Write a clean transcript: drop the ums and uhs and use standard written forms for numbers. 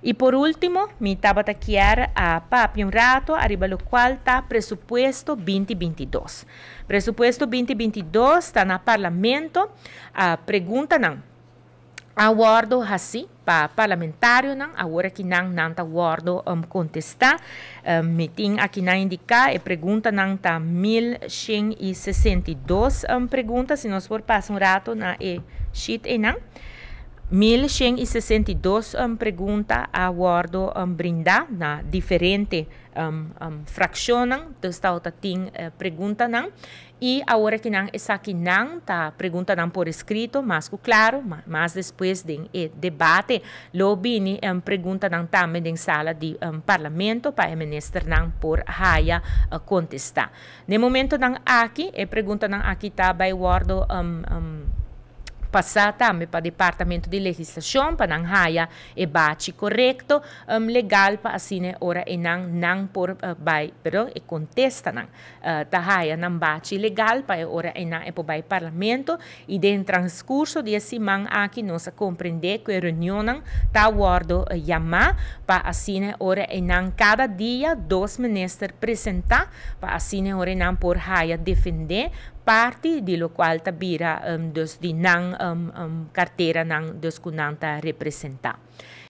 Y por ultimo, mi tabata kier a papia un rato ariba locual ta presupuesto 2022. Presupuesto 2022 ta na Parlamento, a preguntanan a wordo haci pa parlamentarionan, awor aki nan ta wordo contesta. Mi tin aki nan indica, e preguntanan ta 1162 pregunta, si nos por pasa un rato na e sheet einan. 1162 pregunta a wordo brinda na diferente fraccionnan, dus ta tin preguntanan y awor cu nan esakinan ta preguntanan por escrito, mas cu claro, mas despues di e debate lo bini preguntanan tambe den sala di Parlamento pa e ministernan por haya contesta. Na momentonan aki, e preguntanan aki ta bay wordo pasa tambe pa Departamento di Legislacion pa nan haya e base corecto legal pa asina ora e nan por bay, pero e contestanan ta haya nan base legal pa ora e nan e por bay Parlamento. Y den transcurso di siman aki nos a comprende cu e reunionnan ta wordo yama pa asina ora e nan cada dia dos minister presenta pa asina ora nan por haya defende parti di locual ta bira dus di nan carteranan, dus cu nan ta representa.